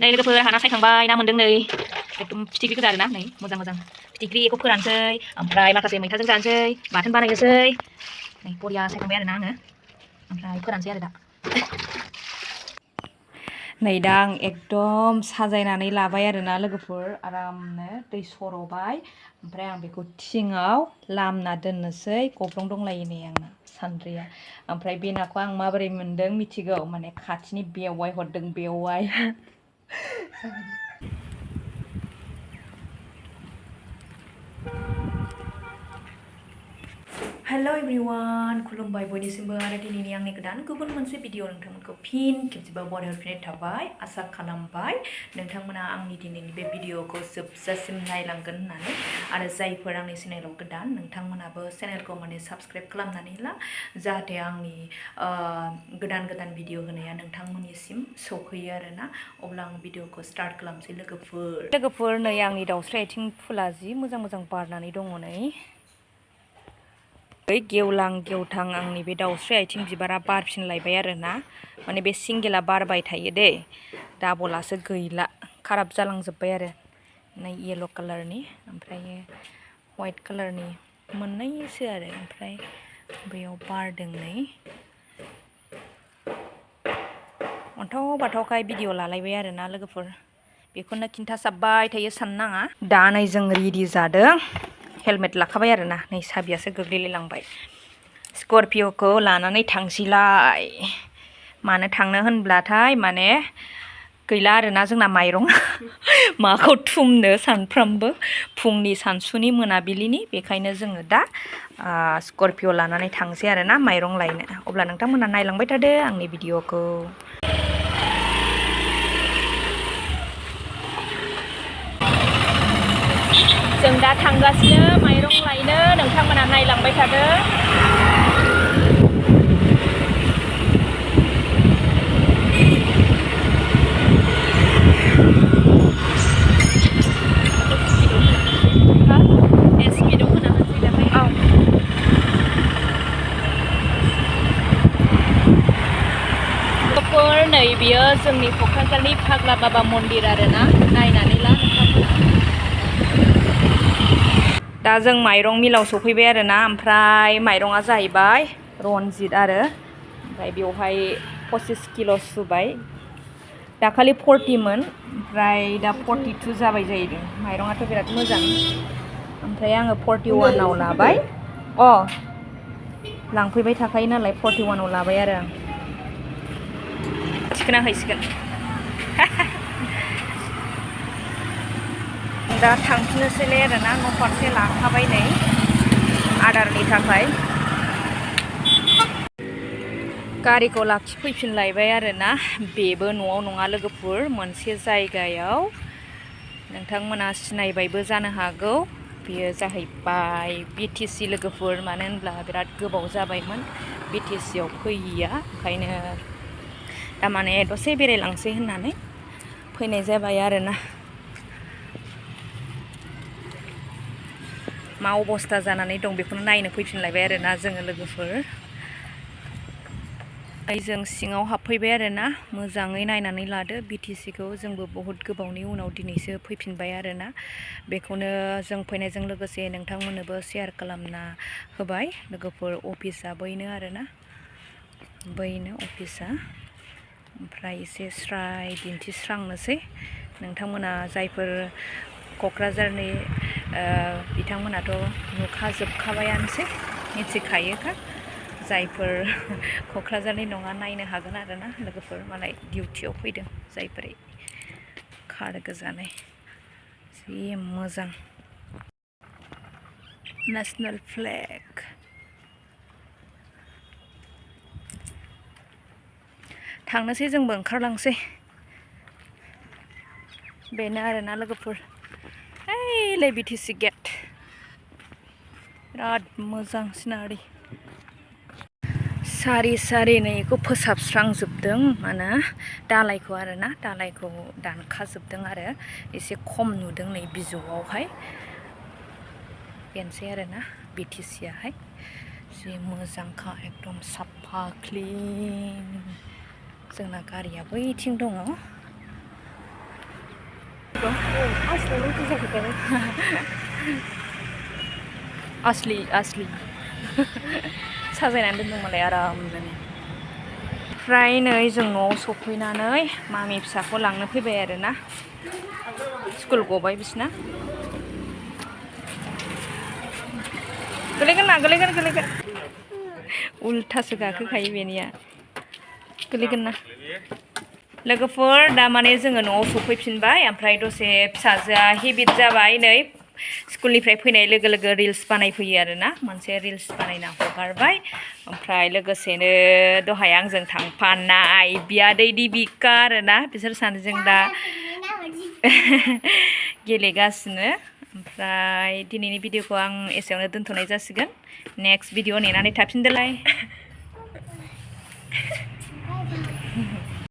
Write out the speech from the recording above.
नै लोगोफोर हाना सायखांबाय ना मोनदों नै एकदम फिथिख्रि गोजा आरोना नै मोजां फिथिख्रिखौ फोरानसै ओमफ्राय माखासे मैथाजों जानोसै बाथोन बानायनोसै नै बरिया सायखांबाय आरोना आङो ओमफ्राय फोरानसै आरो दा नै दा आं एकदम साजायनानै लाबाय आरोना लोगोफोर आरामनो दै सर'बाय ओमफ्राय आं बेखौ थिङाव लामना दोननोसै गब्लं दंलायो नै आंना सान्द्रिया ओमफ्राय बे नाखौ आं माबोरै मोन्दों मिथिगौ माने खाथिनि बेवाइ हरदों बेवाइ हेलो एवरीवन खुलुमबाय बयनिसिमबो आरो दिनैनि आंनि गोदान गुबुन मोनसे भिडिअ नोंथांमोनखौ फिन खेबसेबाव बरायहरफिननाय थाबाय आसा खालामबाय नोंथांमोना आंनि दिनैनि बे भिडिअखौ जोबजासिम नायलांगोन होननानै आरो जायफोर आंनि चेनेलाव गोदान नोंथांमोनाबो चेनेलखौ माने साबस्क्राइब खालामनानै ला जाहाथे आंनि गोदान भिडिअ होनाया नोंथांमोननिसिम सौहैयो आरोना अब्ला आं भिडिअखौ स्टार्ट खालामसै लोगोफोर नै आंनि दाउस्रि आथिं फुला जि मोजां बारनानै दङ नै गेवलां गेवथां आंनि बे दाउस्रि आथिं बिबारा बारफिनलायबाय आरोना माने बे सिंगेला बारबाय थायो दे डाबलासो गैला खाराब जालांजोब्बाय आरो नै येलो कालारनि ओमफ्राय व्हाइट कालारनि मोननैसो आरो ओमफ्राय बेयाव बारदों नै अन्थाव बाथावखाय भिडिअ लालायबाय आरोना लोगोफोर बेखौनो खिन्थासाबबाय थायो साननो नाङा दा नै जों रेडि जादों हेलमेट लाखाबाय आरोना नै साबियासो गोग्लैलायलांबाय स्करपिअखौ लानानै थांसैलाय मानो थांनो होनब्लाथाय माने गैला आरोना जोंना माइरं माखौ थुमनो सानफ्रामबो फुंनि सानसुनि मोनाबिलिनि बेखायनो जोङो दा स्करपिअ लानानै थांसै आरोना माइरं लायनो अब्ला नोंथांमोना नायलांबाय थादो आंनि भिडिअखौ जों दा थांगासिनो माइरं लायनो नोंथांमोना नायलांबाय थादो नै बियो जोंनि क'क्राझारनि फाग्ला बाबा मन्दिर आरोना नायनानै ला नोंथांमोना दा जों माइरं मिलाव सफैबाय आरोना ओमफ्राय माइरङा जाहैबाय रनजित आरो ओमफ्राय बेवहाय 25 किल' सुबाय दाखालि 40 मोन ओमफ्राय दा 42 जाबाय जाहैदों माइरङाथ' बिराद मोजां ओमफ्राय आङो 41 आव लाबाय लांफैबाय थाखायो नालाय 41 आव लाबाय आरो आं थिखोना हैसिगोन दा थांफिननोसैलाय आरोना न' फारसे लाखाबाय नै आदारनि थाखाय गारिखौ लाखिफैफिनलायबाय आरोना बेबो न'आव नङा लोगोफोर मोनसे जायगायाव नोंथांमोना सिनायबायबो जानो हागौ बेयो जाहैबाय BTC लोगोफोर मानो होनब्ला बिराद गोबाव जाबायमोन BTC आव फैयैया ओंखायनो दामाने दसे बेरायलांसै होननानै फैनाय जाबाय आरोना मा अबस्था जानानै दं बेखौनो नायनो फैफिनलायबाय आरोना जोङो लोगोफोर जों सिङाव हाबफैबाय आरोना मोजाङै नायनानै लादो BTCखौ जोंबो बहुद गोबावनि उनाव दिनैसो फैफिनबाय आरोना बेखौनो जों फैनायजों लोगोसे नोंथांमोननोबो शेयार खालामना होबाय लोगोफोर अफिसा बैनो आरोना बैनो अफिसा ओमफ्राय एसे स्राय दिन्थिस्रांनोसै नोंथांमोना जायफोर क'क्राझारनि बिथांमोनाथ' नुखाजोबखाबायानोसै मिथिखायोखा जायफोर क'क्राझारनि नङा नायनो हागोन आरोना लोगोफोर मालाय डिउटियाव फैदों जायफोर कार गोजानै जि मोजां नेसनेल फ्लेग थांनोसै जोंबो ओंखारलांसै बेनो आरोना लोगोफोर ओइलाय BTC गेट बिराद मोजां सिनारि सारि नै बेखौ फोसाबस्रांजोबदों मानो दालायखौ आरोना दालायखौ दानखाजोबदों आरो एसे खम नुदों नै बिजौआवहाय बेनोसै आरोना BTC आहाय जि मोजांखा एकदम साफा क्लिन जोंना गारिया बैथिं दङ asli साजायनानै दोनदों मालाय आरामनो ओमफ्राय नै जों न'आव सफैनानै मामि फिसाखौ लांनो फैबाय आरोना स्कुल गबाय बिसिना गोलैगोन उल्थासो गाखोखायो बेनिया गोलैगोन ना लोगोफोर दा माने जोङो न'आव सफैफिनबाय ओमफ्राय दसे फिसाजोआ हेबिट जाबाय नै स्कुलनिफ्राय फैनाय लोगो लोगो रिल्स बानायफैयो आरोना मोनसे रिल्स बानायना हगारबाय ओमफ्राय लोगोसेनो दहाय आंजों थांफानाय बियादै दिबिका आरोना बिसोर सानैजों दा गेलेगासिनो ओमफ्राय दिनैनि भिडिअखौ आं एसेयावनो दोनथ'नाय जासिगोन नेक्स्ट भिडिअ नेनानै थाफिनदोलाय